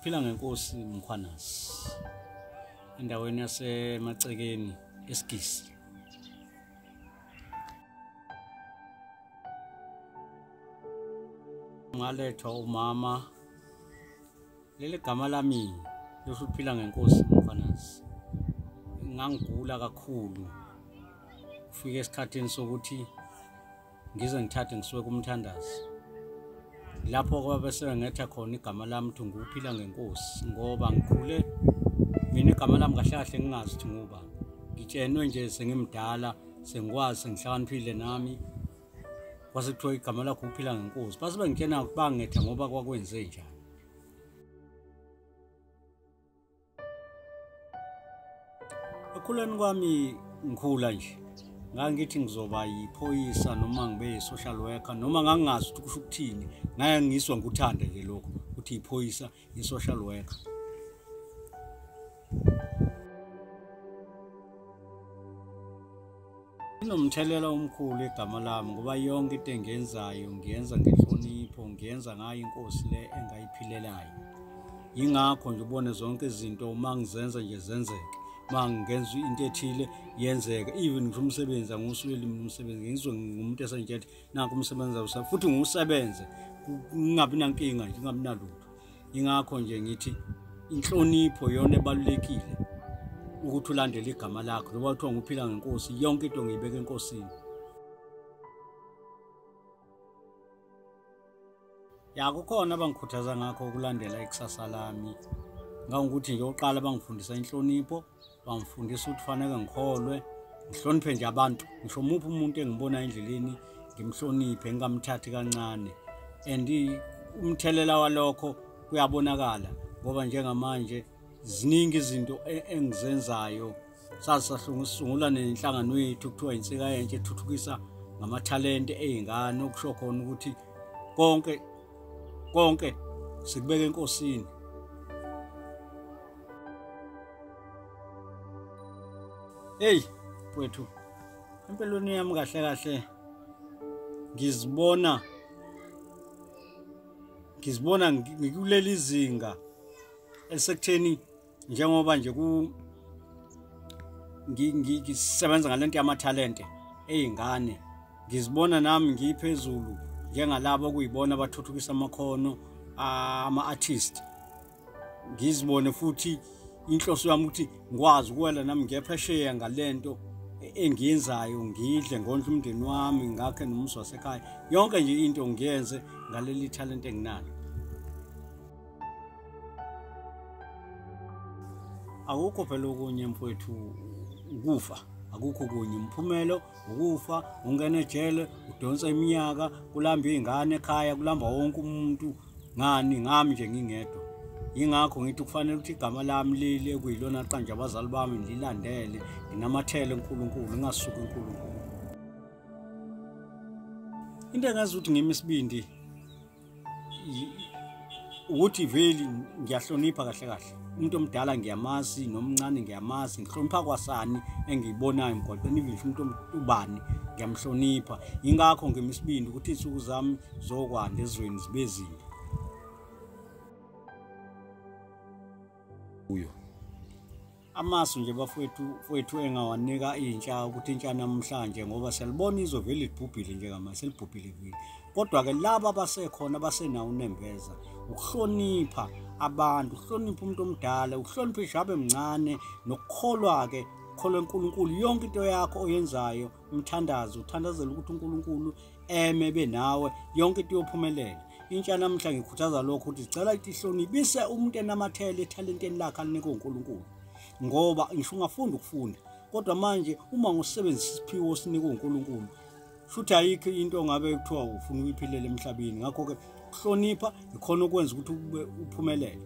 Ngiphila ngenkosi Mkhwanazi endaweni yaseMacekeni eSigisi. Ngalethwa umama, leli gama lami lisho ukuphila ngenkosi Mkhwanazi. Ngangigula kakhulu, kufika esikhathini sokuthi ngize ngithathe ngisuke kumthandazi. Lapho kwabe sengetha khona igama lami ukuthi nguphila ngenkosi, ngoba ngikhule mina igama lami kahle kahle ngingazi ukuthi ngubani. Ngitshenwe nje sengimdala, sengikwazi, sengihlakaniphile nami, kwase kuthiwa igama lakho uphila ngenkosi. Base bengitshena ukuthi bangetha ngoba kwakwenze njani. Ekhuleni kwami ngikhula nje ngangithi ngizoba yiphoyisa noma ngibe yi-social worker, noma ngangingazi ukuthi kusho ukuthini, ngaye ngiswa ngikuthanda nje lokho ukuthi iphoyisa, i-social worker. Inomthelela omkhulu igama lami, ngoba yonke into engiyenzayo ngiyenza ngenhlonipho, ngiyenza ngayo inkosi le engayiphilelayo. Yingakho nje ubone zonke izinto uma ngizenza nje zenzeke, uma ngenza into ethile yenzeke. Even ngisho umsebenzi angiwusweli mina umsebenzi, ngizwe ngumuntu esengitshethi nanku umsebenzi awusa, futhi ngiwusebenze ngingabi nankinga nje, ngingabi nalutho. Yingakho nje ngithi inhlonipho yona ebalulekile, ukuthi ulandele igama lakho, ngoba kuthiwa nguphila ngenkosi, yonke into ngiyibeka enkosini. Ya, kukhona abangikhuthaza ngakho ukulandela ikusasa lami. Ngangokuthi nje oqala bangifundisa inhlonipho, bangifundisa ukuthi fanele ngikholwe, ngihloniphe nje abantu. Ngisho muphi umuntu engibona endleleni ngimhloniphe, ngingamthathi kancane. And umthelela walokho kuyabonakala, ngoba njengamanje ziningi izinto engizenzayo. Sasisungula nenhlangano yethu kuthiwa Insika Yentsha, ethuthukisa ngamathalente ey'ngane, okusho khona ukuthi konke konke sikubeka enkosini. Hey mfowethu, empilweni yami kahle kahle ngizibona ngikuleli zinga esekutheni, njengoba nje ku ngisebenza ngalento yamathalente ey'ngane, ngizibona nami ngiphezulu njengalabo okuyibona abathuthukisa amakhono ama-artist. Ngizibone futhi inhloso yami ukuthi ngikwazi ukuwela nami ngiyephesheya ngalento engiyenzayo, ngidle ngondle umndeni wami, ngakhe nomuzi wasekhaya, yonke nje into ngiyenze ngaleli talent enginalo. Akukho phela okunye mfowethu, ukufa akukho kunye. Umphumelo ukufa, ungena ejele, udonsa iminyaka, kulamba iy'ngane ekhaya, kulamba wonke umuntu, ngani ngami nje ngingedwa. Yingakho ngithi kufanele ukuthi igama lami leli ekuyilona qanje abazali bami ngililandele, nginamathele uNkulunkulu, ngingasuki uNkulunkulu. Into engazi ukuthi ngimi isibindi ukuthi veli ngiyahlonipha kahle kahle. Umuntu omdala ngiyamazi, nomncane ngiyamazi, ngihlonipha kwasani engiyibonayo emgwaqeni, even umuntu ubani ngiyamhlonipha. Yingakho ngimi isibindi ukuthi iy'nsuku zami zokwanda ezweni zibe zinde. Kuyo amasu nje bafowethu engawanika intsha, ukuthi intsha namhlanje, ngoba siyalibona izwe vele libhubhile njengamanje, selibhubhile vele. Kodwa-ke laba abasekhona abasenawo unembeza, ukuhlonipha abantu, ukuhlonipha umuntu omdala, ukuhlonipha ishabe mncane, nokukholwa-ke, ukukholwa uNkulunkulu. Yonke into yakho oyenzayo umthandazo, uthandazela ukuthi uNkulunkulu eme benawe, yonke into iyophumelela. Intsha namhla ngikhuthaza lokho ukuthi sicela ukuthi ihlonibise umuntu enamathele ethalenteni lakhe alinikwe uNkulunkulu, ngoba ngisho ungafunda ukufunda, kodwa manje uma ngusebenzisa isiphiwo osinikwe uNkulunkulu, futhi ayikho into ongabe kuthiwa ufuna ukuyiphilela emhlabeni. Ngakho-ke ukuhlonipha ikhona okwenza ukuthi ube uphumelele.